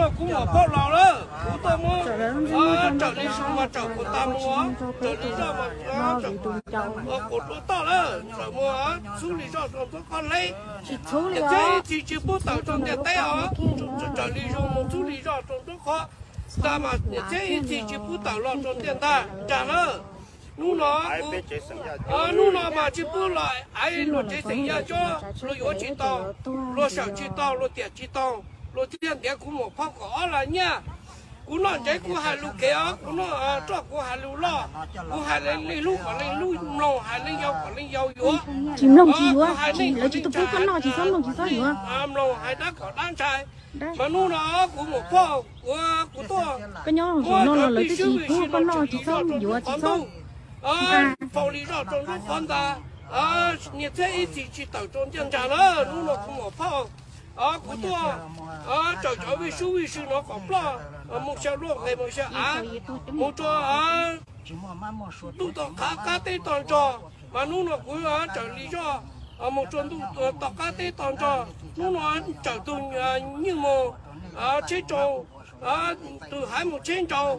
Kuv muam phauj laus lawm, kuv tuaj muab raws li zog mas raws kuv tas mus, raws li zog mas raws kuv tua toj lawm, raws muab xub li zog rau nruab qhov hleb. Niam txiv ib txhis tsis pub tawm rau ntiaj teb os, raws li zog mus xub li zog rau nruab qhov ntag mas niam txiv ib txhis tsis pub tawm los rau ntiaj ntag nrag na. Hnub no, hnub no mas tsis pub los aiv luag tsev xeem Yaj Cuab, luag yuav tsis tau, luag sawm tsis tau, luag tiam tsis tau, luag thiaj ntiav kuv muam phauj kaum ob las nyiaj. Kuv noj ntsev kuv hais lus kev os, kuv noj roj kuv hais lus loj, kuv hais leej hlub kom leej hlub mloog, hais leej yau kom leej yau yuav. Tsis mloog tsis yuav, lawv tsis tau pub koj noj tsis txhob mloog tsis txhob yuav. Mloog hais dab kom dab ntshai. Mas hnub no kuv muam phauj, kuv tuaj, koj nyob hauv no los lawv twb tsis pub koj noj tsis txhob yuav tsis txhob nqa. Faus li zoj rau nruab qhov ntag, niam txiv ib txhis tsis tawm rau ntiaj nrag na. Hnub no kuv muam phauj, kuv tuaj raws cov vij sub vij sw no kom ploj, mus xyaw luaj nqes mus xyaw av, mus rau ntuj tom qab qab teb tog nrog. Mas hnub no kuv raws li zoj mus rau ntuj tom qab teb tog nrog. Hnub no raws tug nyuj mus tsheb rau, tug haiv mus tsheb nrau,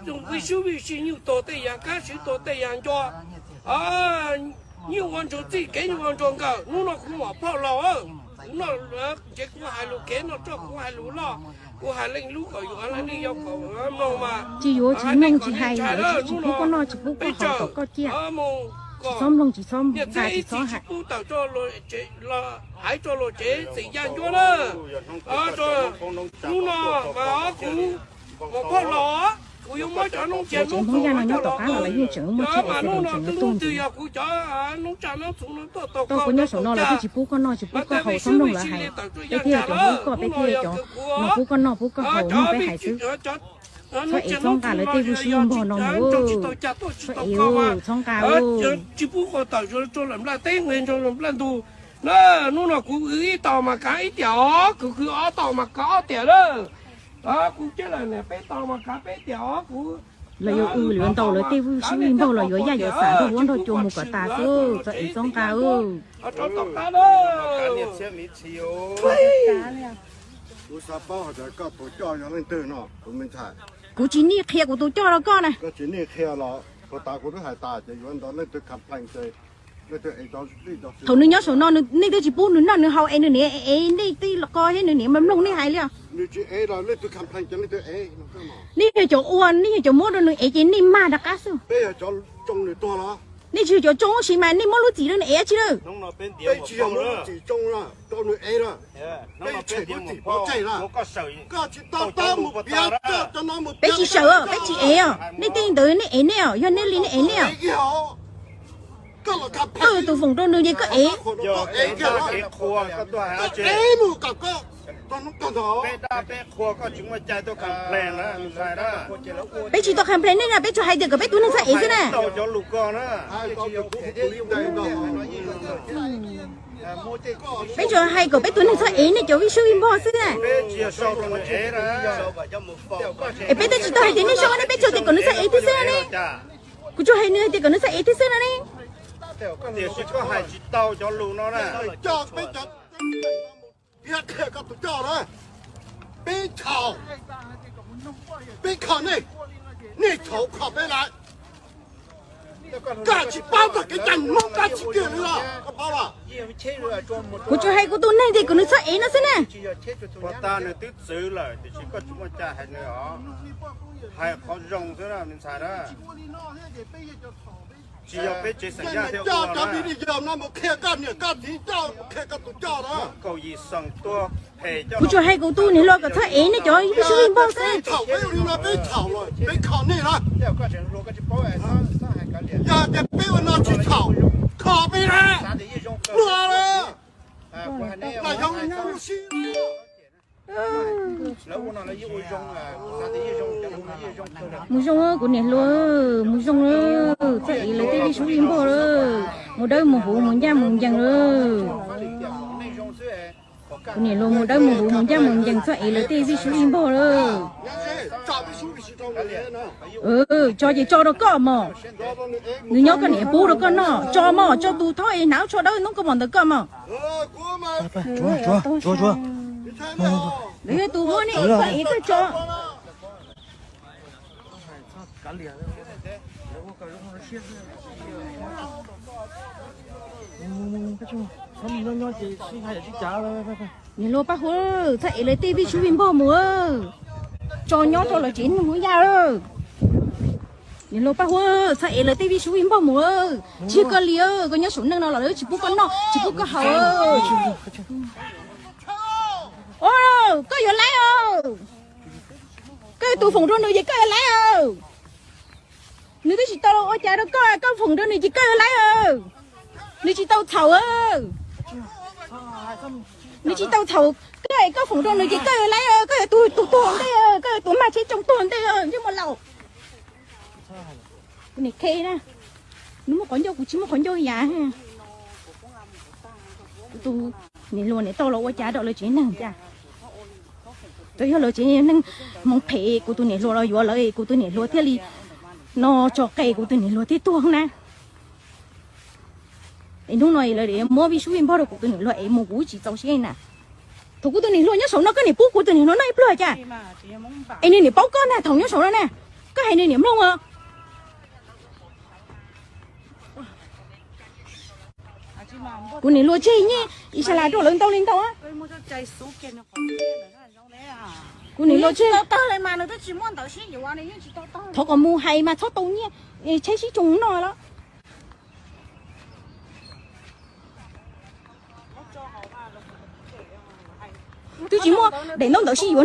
tug vij sub vij sw nyuj tuag tej yam kab, swv tuag tej yam ncua, nyuj ua ntsuag txij kev nyuj ua ntsuag nkawm. Hnub no kuv muam phauj laus, kuv noj ntsev kuv hais lus kev, noj roj kuv hais lus loj, kuv hais leej hlub kom yuav, hais leej yau kom mloog mas. Tsis yuav tsis mloog tsis hais, lawv tsis pub koj noj tsis pub koj haus, kom koj ciaj. Tsis txhob mloog tsis txhob nqa tsis txhob hais. Aiv rau luag tsev xeem Yaj Cuab na. Hnub no mas kuv muam phauj laus, kuv yuav muab cov noob tsiaj noob txhuv no coj los ua, mas hnub no twb hnub twg yog kuv cov noob tsiaj noob txhuv no tuaj tau koj nyob saum no lawv twb tsis pub koj noj tsis pub koj haus, txhob mloog lawv hais. Peb thiaj cov hlub koj, peb thiaj cov no pub koj noj pub koj haus, mloog peb hais xwb. Txhob ev txhob nqa lawv tej vij sub vij npog no mus, txhob ev, txhob nqa. Tsis pub koj tawm rau lawm nplaj teb nqes rau lawm nplaj ntug na. Hnub no kuv ib tau mas kav ib tiam os, kuv khwv ob tau mas kav ob tiam lawm. Kuv ceb lawm niam peb tau mas kav peb tiam os kuv. Lawv yuav ua lawv ntaus lawv tej vij sub vij npog los yuav yaj yuav xam nrog huab nrog cua mus kom tas xwb, txhob ev txhob nqa. Kuv xav paub hais tias koj tus coj yog leej twg no, kuv me ntxhais. Kuv tsis nij qhia kuv tus coj rau koj na. Koj tsis nij qhia los puag ta kuv twb hais tas ces yuav ntawd leej twg complain ces leej twg ev. Thaum nws nyob saum no nej twb tsis pub nws noj nws haus es nws niam ev nej tej qo thiab nws niam mas mloog nej hais li os. Nws tsis ev los leej twg complain ces leej twg ev. Nej yog cov ua, nej yog cov muab rau nws ev ces nej mag rov qab xwb. Peb yog cov tsoo nws tuag los? Nej tsis yog cov tsoo sis mas nej muab lub txim rau nws ev tsi lawm. Peb tsis yog muab lub txim tsoo rau nws ev lawm. Peb tshem lub txim pov tseg lawm. Koj tsis tau tab mus piav, koj cov no mus piav. Peb tsis sawm, peb tsis ev os. Nej tej ntawd nej ev nej os, yog nej li nej ev nej os. Koj tus foom rau nws ces koj ev. Ev mus kom koj, peb tsis tau complain nej na, peb tsuas hais tias kom peb tus neeg txhob ev xwb na. Peb tsuas hais kom peb tus neeg txhob ev nej cov vij sub vij npog xwb na. Es peb twb tsis tau hais tias nej zoo ne, peb tsuas tias kom nws txhob ev thiab xwb ne. Kuv tsuas hais nws hais tias kom nws txhob ev thiab xwb no ne. Peb txhaum, peb kho nej, nej txhaum kho peb lawm. Koj tsis paub txog kev cai Hmoob dab tsi kiag li los koj paub los? Kuv tsuas hais kuv tus neeg tias kom nws txhob ev no xwb na. Puag ta nws twb txwv lawm tiam sis koj tsis muaj cai hais nws os. Hais qhov zoo xwb na me ntxhais na. Tsis yog peb tsev xeem Yaj thiab ua cov video no mus qhia koj niam koj txiv coj, mus qhia koj tus coj na. Kuv tsuas hais kuv tus niam hluas kom txhob ev nej cov vij sub vij npog xwb. Peb txhaum, peb ua li no peb txhaum lawm, peb kho nej na. Yog tias peb ua no tsis txhaum, kho peb na. Luag na, los yog mus si. Mus zoo, kuv niam hluas, mus zoo, txhob ev lawv tej vij sub vij npog lawm. Mus dawb mus huv mus ncaj mus ncees lawm. Kuv niam hluas mus dawb mus huv mus ncaj mus ncees, txhob ev lawv tej vij sub vij npog lawm. Tso ces tso rau koj mog. Nws nyob koj niam pub rau koj noj, tso mog, tso tus thab es hnav tsho dawb hnub koj mom ntawd koj mog. Lawv yog tus muab nej txhob ev koj tso. Niam hluas Paj Huab, txhob ev lawv tej vij sub vij npog mus. Tso nyob rau lawv tsev neeg ua yaj. Niam hluas Paj Huab, txhob ev lawv tej vij sub vij npog mus. Tsis yog koj li, koj nyob saum neej no los lawv tsis pub koj noj tsis pub koj haus. Koj yuav laib os. Koj yog tus foom rau nws ces koj yuav laib os. Nws twb tsis tau ua cas rau koj, koj foom rau nws ces koj yuav laib os. Nws tsis tau txhaum. Nws tsis tau txhaum koj, koj foom rau nws ces koj yuav laib os. Koj yog tus, tus tuag ntej, koj yog tus mag tsheb tsoo tuag ntej, ntsej muag laus. Kuv niam khe na, nws muaj qhov ncauj kuv tsis muaj qhov ncauj yam. Kuv tus niam hluas niam tau los ua cas rau lawv tsev neeg cas? Txawm yog lawv tsev neeg hmoov phem kuv tus niam hluas los yuav lawv, kuv tus niam hluas thiaj li no tso qe kuv tus niam hluas thiaj tuag na. Es hnub no lawv muab vij sub vij npog rau kuv tus niam hluas es mus kuv tsis txaus siab na. Thaum kuv tus niam hluas nyob saum no koj niam pub kuv tus niam hluas noj ib pluag cas? Es nws niam paub koj na, thaum nyob saum no na, koj hais nws niam mloog os. Kuv niam hluas tseg nyiaj ib sab las rau lawv ntau li ntau. Kuv niam hluas tseg, thov kom mus hais mas txhob tau nyiaj, tshaib sib tsoo noj los. Twb tsis muaj daim ntaub ntawv sib yuav.